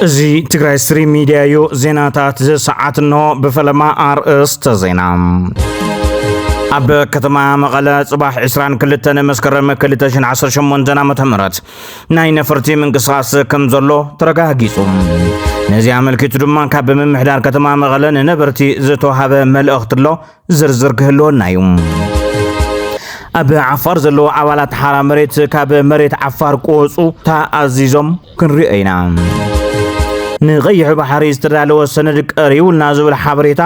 እዚ ትግራይ ስትሪም ሚድያ እዩ። ዜናታት እዚ ሰዓት እንሆ። ብፈለማ ኣርእስተ ዜና። ኣብ ከተማ መቐለ ጽባሕ ዕስራን ክልተን መስከረም ክልተ ሽሕን ዓሰርተ ሸሞንተን ዓመተ ምህረት ናይ ነፈርቲ ምንቅስቓስ ከም ዘሎ ተረጋጊጹ። ነዚ ኣመልኪቱ ድማ ካብ ምምሕዳር ከተማ መቐለ ንነበርቲ ዝተዋሃበ መልእኽቲ ኣሎ። ዝርዝር ክህልወና እዩ። ኣብ ዓፋር ዘለዉ ኣባላት ሓራ መሬት ካብ መሬት ዓፋር ክወፁ ተኣዚዞም ክንሪኦ ኢና። ንቐይሕ ባሕሪ ዝተዳለወ ሰነድ ቀሪቡልና ዝብል ሓበሬታ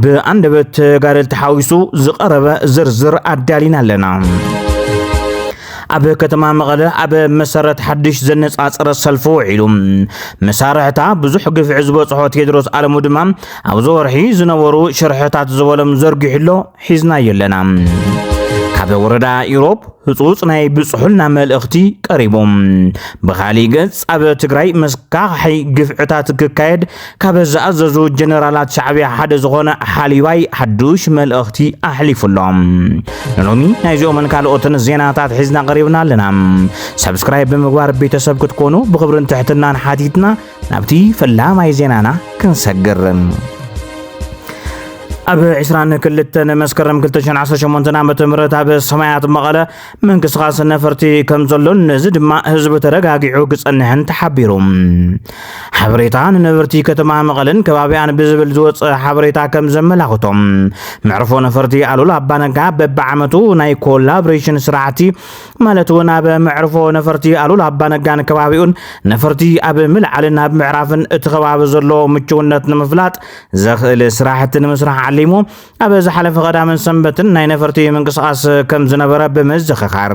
ብኣንደበት ተጋደልቲ ሓዊሱ ዝቐረበ ዝርዝር ኣዳሊና ኣለና። ኣብ ከተማ መቐለ ኣብ መሰረት ሓድሽ ዘነጻጸረ ሰልፊ ውዒሉ። መሳርሕታ ብዙሕ ግፍዒ ዝበጽሖ ቴድሮስ ኣለሙ ድማ ኣብዚ ወርሒ ዝነበሩ ሽርሕታት ዝበሎም ዘርጊሑ ኣሎ። ሒዝናዮ ኣለና። ካብ ወረዳ ኢሮብ ህጹጽ ናይ ብጽሑልና መልእኽቲ ቀሪቡ። ብኻሊእ ገጽ ኣብ ትግራይ መስካሕሒ ግፍዕታት ክካየድ ካብ ዝኣዘዙ ጀነራላት ሻዕብያ ሓደ ዝኾነ ሓሊባይ ሓዱሽ መልእኽቲ ኣሕሊፉ ኣሎ። ንሎሚ ናይዚኦምን ካልኦትን ዜናታት ሒዝና ቀሪብና ኣለና። ሰብስክራይብ ብምግባር ቤተሰብ ክትኮኑ ብኽብርን ትሕትናን ሓቲትና ናብቲ ፈላማይ ዜናና ክንሰግር። ኣብ ዕስራን ክልተን መስከረም ክልተ ሽሕን ዓሰርተ ሸሞንተን ዓመተ ምህረት ኣብ ሰማያት መቐለ ምንቅስቓስ ነፈርቲ ከም ዘሎን ነዚ ድማ ህዝቢ ተረጋጊዑ ክጸንሕን ተሓቢሩ። ሓበሬታ ንነበርቲ ከተማ መቐለን ከባቢኣን ብዝብል ዝወጸ ሓበሬታ ከም ዘመላኽቶ፣ መዕርፎ ነፈርቲ ኣሉላ ኣባነጋ በብዓመቱ ናይ ኮላቦሬሽን ስራሕቲ ማለት እውን ኣብ መዕርፎ ነፈርቲ ኣሉላ ኣባነጋን ከባቢኡን ነፈርቲ ኣብ ምልዓልን ኣብ ምዕራፍን እቲ ከባቢ ዘሎ ምችውነት ንምፍላጥ ዘኽእል ስራሕቲ ንምስራሕ ዓሊሙ ኣብ ዝሓለፈ ቀዳምን ሰንበትን ናይ ነፈርቲ ምንቅስቓስ ከም ዝነበረ ብምዝኽኻር፣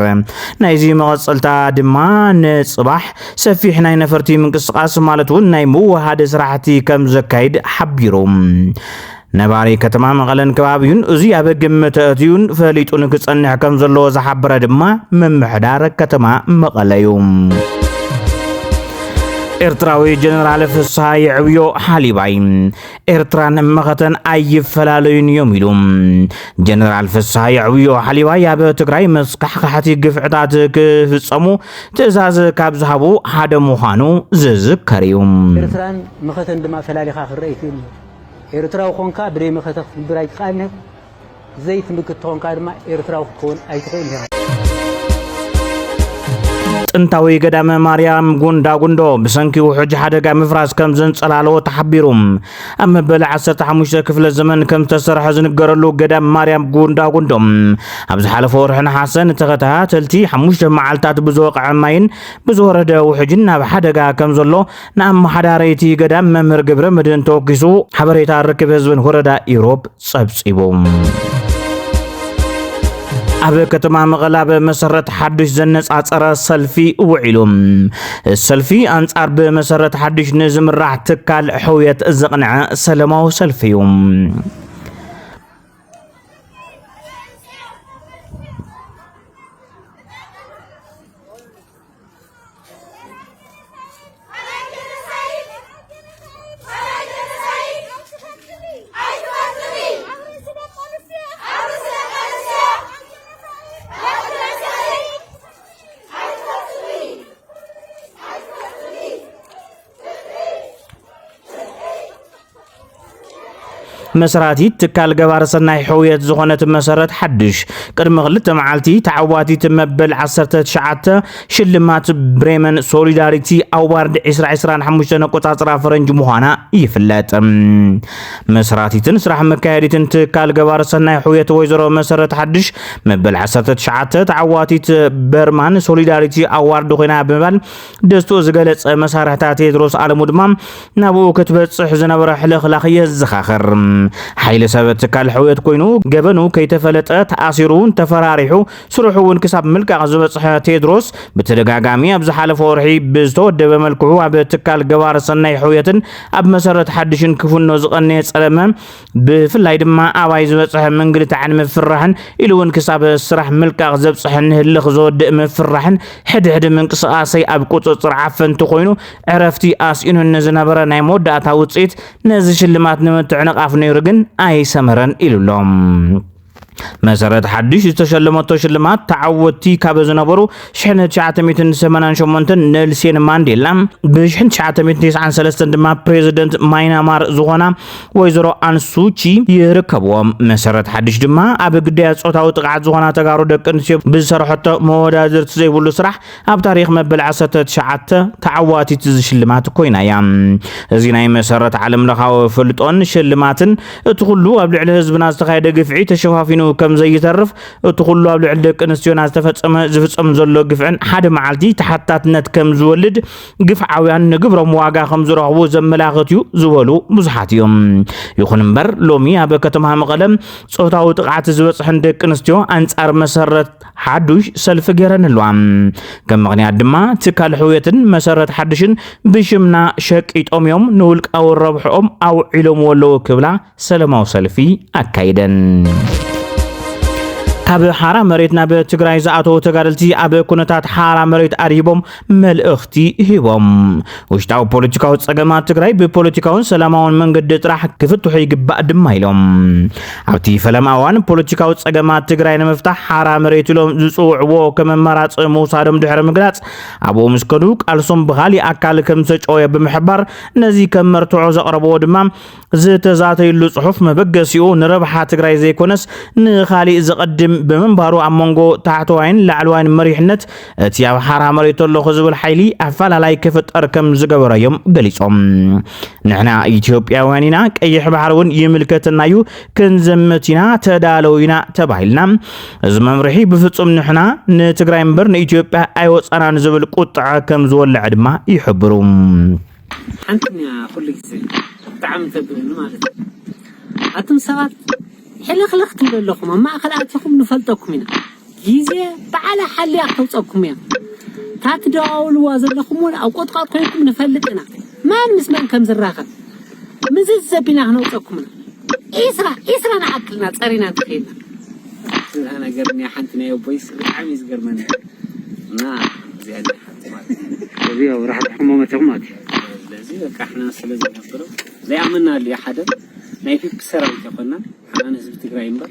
ናይዚ መቐጸልታ ድማ ንጽባሕ ሰፊሕ ናይ ነፈርቲ ምንቅስቓስ ማለት እውን ናይ ምውሃድ ስራሕቲ ከም ዘካይድ ሓቢሩ። ነባሪ ከተማ መቐለን ከባቢኡን እዚ ኣብ ግምት ኣእትዩን ፈሊጡን ክጸንሕ ከም ዘለዎ ዝሓበረ ድማ ምምሕዳር ከተማ መቐለ እዩ። ኤርትራዊ ጀነራል ፍስሃ የዕብዮ ሓሊባይ ኤርትራን መኸተን ኣይፈላለዩን እዮም ኢሉ። ጀነራል ፍስሃ የዕብዮ ሓሊባይ ኣብ ትግራይ መስካሕካሕቲ ግፍዕታት ክፍጸሙ ትእዛዝ ካብ ዝሃቡ ሓደ ምዃኑ ዝዝከር እዩ። ኤርትራን መኸተን ድማ ፈላሊኻ ክረአ ይኽእል እዩ። ኤርትራዊ ኾንካ ብደይ መኸተ ክትንብር ኣይትኽኣልን ኢኻ። ዘይትምክት ተኾንካ ድማ ኤርትራዊ ክትከውን ኣይትኽእልን ኢኻ። ጥንታዊ ገዳም ማርያም ጉንዳጉንዶ ብሰንኪ ውሑጅ ሓደጋ ምፍራስ ከም ዘንጸላልዎ ተሓቢሩ። ኣብ መበል ዓሰርተ ሓሙሽተ ክፍለ ዘመን ከም ዝተሰርሐ ዝንገረሉ ገዳም ማርያም ጉንዳጉንዶ፣ ኣብ ዝሓለፈ ወርሒ ነሓሰ ንተኸታተልቲ ሓሙሽተ መዓልታት ብዝወቕዐ ማይን ብዝወረደ ውሑጅን ናብ ሓደጋ ከም ዘሎ ንኣመሓዳሪቲ ገዳም መምህር ገብረ መድህን ተወኪሱ ሓበሬታ ርክብ ህዝብን ወረዳ ኢሮብ ጸብጺቡ። ኣብ ከተማ መቐለ ኣብ መሰረት ሓዱሽ ዘነጻጸረ ሰልፊ ውዒሉ። ሰልፊ ኣንጻር ብመሰረት ሓዱሽ ንዝምራሕ ትካል ሕውየት ዘቕንዐ ሰላማዊ ሰልፊ እዩ። መስራቲት ትካል ገባሪ ሰናይ ሕውየት ዝኾነት መሰረት ሓድሽ፣ ቅድሚ ክልተ መዓልቲ ተዓዋቲት መበል ዓሰርተ ትሽዓተ ሽልማት ብሬመን ሶሊዳሪቲ ኣዋርድ ዕስራ ዕስራን ሓሙሽተን ኣቆጻጽራ ፈረንጂ ምዃና ይፍለጥ። መስራቲትን ስራሕ መካየዲትን ትካል ገባሪ ሰናይ ሕውየት ወይዘሮ መሰረት ሓድሽ፣ መበል ዓሰርተ ትሽዓተ ተዓዋቲት በርማን ሶሊዳሪቲ ኣዋርድ ኮይና ብምባል ደስትኡ ዝገለጸ መሳርሕታ ቴድሮስ ኣለሙ ድማ ናብኡ ክትበጽሕ ዝነበረ ሕልኽላኽ የዘኻኽር። ሓይሊ ሰብ ትካል ሕውየት ኮይኑ፣ ገበኑ ከይተፈለጠ ተኣሲሩ እውን ተፈራሪሑ፣ ስርሑ እውን ክሳብ ምልቃቕ ዝበጽሐ ቴድሮስ፣ ብተደጋጋሚ ኣብ ዝሓለፈ ወርሒ ብዝተወደበ መልክዑ ኣብ ትካል ገባር ሰናይ ሕውየትን ኣብ መሰረት ሓድሽን ክፍኖ ዝቐነየ ጸለመ፣ ብፍላይ ድማ ኣባይ ዝበጽሐ ምንግልታዕን ምፍርራሕን ኢሉ እውን ክሳብ ስራሕ ምልቃቕ ዘብጽሐኒ ህልኽ ዘወድእ ምፍርራሕን ሕድሕድ ምንቅስቓሰይ ኣብ ቁጽጽር ዓፈንቲ ኮይኑ ዕረፍቲ ኣስኢኑኒ ዝነበረ ናይ መወዳእታ ውጽኢት ነዚ ሽልማት ንምትዕንቓፍ ነይሩ ግን ኣይሰመረን ኢሉ ኣሎ። መሰረት ሓድሽ ዝተሸለመቶ ሽልማት ተዓወትቲ ካብ ዝነበሩ ሽሕን ትሽዓተ ሚእትን ሰማንያን ሸሞንተን ኔልሴን ማንዴላ፣ ብ ሽሕን ትሽዓተ ሚእትን ተስዓን ሰለስተን ድማ ፕሬዚደንት ማይናማር ዝኾና ወይዘሮ ኣንሱቺ ይርከብዎም። መሰረት ሓድሽ ድማ ኣብ ግዳያት ጾታዊ ጥቕዓት ዝኾና ተጋሩ ደቂ ኣንስትዮ ብዝሰርሐቶ መወዳድርቲ ዘይብሉ ስራሕ ኣብ ታሪኽ መበል ዓሰርተ ትሽዓተ ተዓዋቲት እዚ ሽልማት ኮይና እያ። እዚ ናይ መሰረት ዓለምለኻዊ ፍልጦን ሽልማትን እቲ ኩሉ ኣብ ልዕሊ ህዝብና ዝተኻየደ ግፍዒ ተሸፋፊኑ ከም ዘይተርፍ፣ እቲ ኩሉ ኣብ ልዕሊ ደቂ ኣንስትዮና ዝተፈጸመ ዝፍጸም ዘሎ ግፍዕን ሓደ መዓልቲ ተሓታትነት ከም ዝወልድ፣ ግፍዓውያን ንግብሮም ዋጋ ከም ዝረኽቡ ዘመላኽት እዩ ዝበሉ ብዙሓት እዮም። ይኹን እምበር ሎሚ ኣብ ከተማ መቐለ ጾታዊ ጥቕዓት ዝበጽሐን ደቂ ኣንስትዮ ኣንጻር መሰረት ሓዱሽ ሰልፊ ገይረን ኣለዋ። ከም ምኽንያት ድማ ትካል ሕውየትን መሰረት ሓድሽን ብሽምና ሸቂጦም እዮም፣ ንውልቃዊ ረብሕኦም ኣውዒሎምዎ ኣለዉ ክብላ ሰላማዊ ሰልፊ ኣካይደን። ካብ ሓራ መሬት ናብ ትግራይ ዝኣተዉ ተጋደልቲ ኣብ ኩነታት ሓራ መሬት ኣድሂቦም መልእኽቲ ሂቦም። ውሽጣዊ ፖለቲካዊ ጸገማት ትግራይ ብፖለቲካውን ሰላማውን መንገዲ ጥራሕ ክፍትሑ ይግባእ ድማ ኢሎም። ኣብቲ ፈለማ እዋን ፖለቲካዊ ጸገማት ትግራይ ንምፍታሕ ሓራ መሬት ኢሎም ዝጽውዕዎ ከም ኣማራጺ ምውሳዶም ድሕሪ ምግላጽ፣ ኣብኡ ምስ ከዱ ቃልሶም ብኻሊእ ኣካል ከም ዝተጨወየ ብምሕባር፣ ነዚ ከም መርትዖ ዘቕረብዎ ድማ ዝተዛተየሉ ጽሑፍ መበገሲኡ ንረብሓ ትግራይ ዘይኮነስ ንኻሊእ ዘቐድም ብምንባሩ ኣብ መንጎ ታሕተዋይን ላዕለዋይን መሪሕነት እቲ ኣብ ሓራ መሬት ኣለኹ ዝብል ሓይሊ ኣፈላላይ ክፍጠር ከም ዝገበረ እዮም ገሊጾም። ንሕና ኢትዮጵያውያን ኢና፣ ቀይሕ ባሕሪ እውን ይምልከተና እዩ፣ ክንዘምት ኢና፣ ተዳለዉ ኢና ተባሂልና። እዚ መምርሒ ብፍጹም ንሕና ንትግራይ እምበር ንኢትዮጵያ ኣይወጻናን ዝብል ቁጥዐ ከም ዝወለዐ ድማ ይሕብሩ። ሓንቲ እያ ኩሉ ግዜ ብጣዕሚ ተብለኒ ማለት እዩ። ኣቱም ሰባት ሕልኽልኽ ትብሉ ኣለኹም፣ ኣብ ማእከል ኣቲኹም ንፈልጠኩም ኢና። ግዜ በዓላ ሓልያ ክተውፀኩም እያ። እታ ትደዋውልዋ ዘለኹም እውን ኣብ ቆጥቋጥ ኮይንኩም ንፈልጥ ኢና። መን ምስ መን ከም ዝራኸብ ምዝዝ ዘቢና ክነውፀኩም ኢና። ዒስራ ዒስራ ንኣክልና ፀሪና እንተኸይድና። እዛ ነገር እኒኣ ሓንቲ ናይ ኣቦይስ ብጣዕሚ እዩ ዝገርመኒ። እና እዚኣ እኒኣ ሓንቲ ማለት እዩ። እዚ ያው ራሕቲ ሕሞ መቸኹም ማለት እዩ። ስለዚ በቃ ሕና ስለ ዘይነብሮ ዘይኣመና ኣሉ ሓደ ናይ ፒፒ ሰራዊት ኣይኮና። ሓናን ህዝቢ ትግራይ እምበር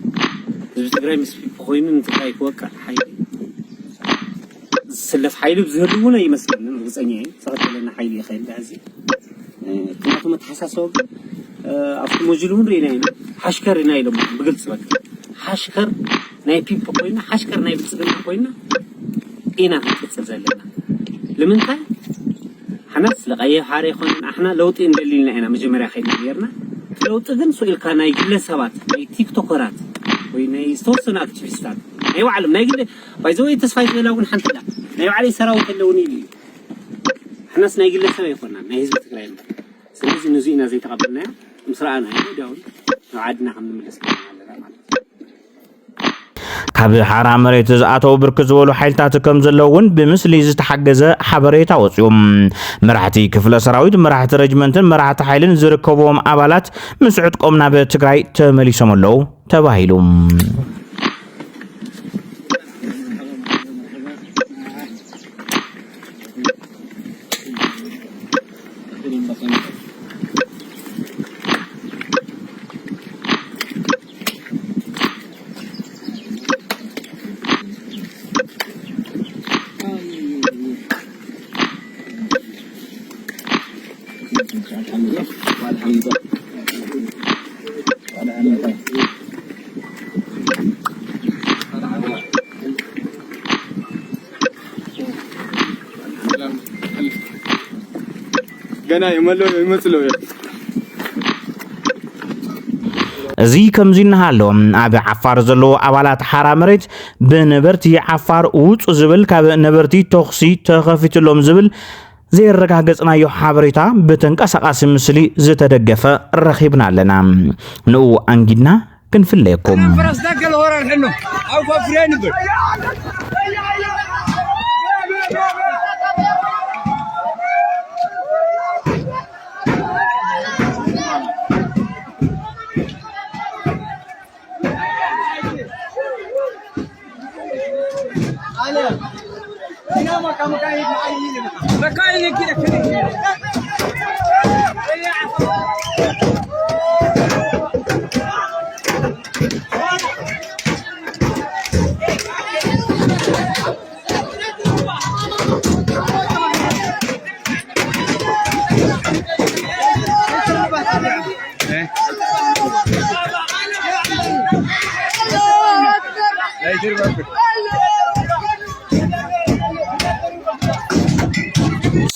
ህዝቢ ትግራይ ምስ ፒፒ ኮይኑ ንትግራይ ክወቅዕ ሓይሊ ዝስለፍ ሓይሊ ብዝህሉ እውን ኣይመስለንን። ርግፀኛ እየ። ዝኸተለና ሓይሊ ይኸእል ሕዚ። እ፣ እቲ ናቱ መተሓሳሰቢ ግን፣ እ፣ ኣብቲ ሞጁል እውን ርኢና ኢና። ሓሽከር ኢና ኢሎም ብግልፂ በቃ። ሓሽከር ናይ ፒፒ ኮይና፣ ሓሽከር ናይ ብልፅግና ኮይና ኢና ክንቅፅል ዘለና። ንምንታይ? ሓናስ ለቀየ ሓረ ይኾንን ኣሕና ለውጢ እንደሊልና ኢና መጀመርያ ከይድና ነርና። ለውጢ ግን ስኢልካ ናይ ግለሰባት፣ ናይ ቲክቶከራት ወይ ናይ ዝተወሰኑ ኣክቲቪስታት ናይ ባዕሎም ናይ ግለ ባይዘወይ ተስፋይ ዝህላ እውን ሓንቲ ላ ናይ ባዕለይ ሰራዊት ኣለውኒ ኢሉ እዩ። ኣሕናስ ናይ ግለሰብ ኣይኮናን፣ ናይ ህዝቢ ትግራይ እምበር። ስለዚ ነዚ ኢና ዘይተቐበልናዮ። ምስ ረኣናዮ ወዲያውን ናብ ዓድና ከም ንምለስ ገይርና ኣለና ማለት እዩ። ካብ ሓራ መሬት ዝኣተው ብርክት ዝበሉ ሓይልታት ከም ዘለውን ብምስሊ ዝተሓገዘ ሓበሬታ ወፅዩ። መራሕቲ ክፍለ ሰራዊት፣ መራሕቲ ረጅመንትን መራሕቲ ሓይልን ዝርከብዎም ኣባላት ምስ ዕጥቆም ናብ ትግራይ ተመሊሶም ኣለዉ ተባሂሉ። ገና እዮም ኣለዉ፣ ይመጹ ኣለዉ። እዚ ከምዚ እናሃሎ፣ ኣብ ዓፋር ዘለዉ ኣባላት ሓራ መሬት ብነበርቲ ዓፋር ውጹ ዝብል፣ ካብ ነበርቲ ተኹሲ ተኸፊትሎም ዝብል ዘየረጋገጽናዮ ሓበሬታ ብተንቀሳቓሲ ምስሊ ዝተደገፈ ረኺብና ኣለና። ንኡ ኣንጊድና ክንፍለየኩም። ፈረስ ዳገል ሆራል ሕኖ፣ ኣብ ኮፍሬ ንብል።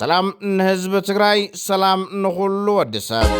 ሰላም ንህዝቢ ትግራይ፣ ሰላም ንኹሉ ወዲ ሰብ።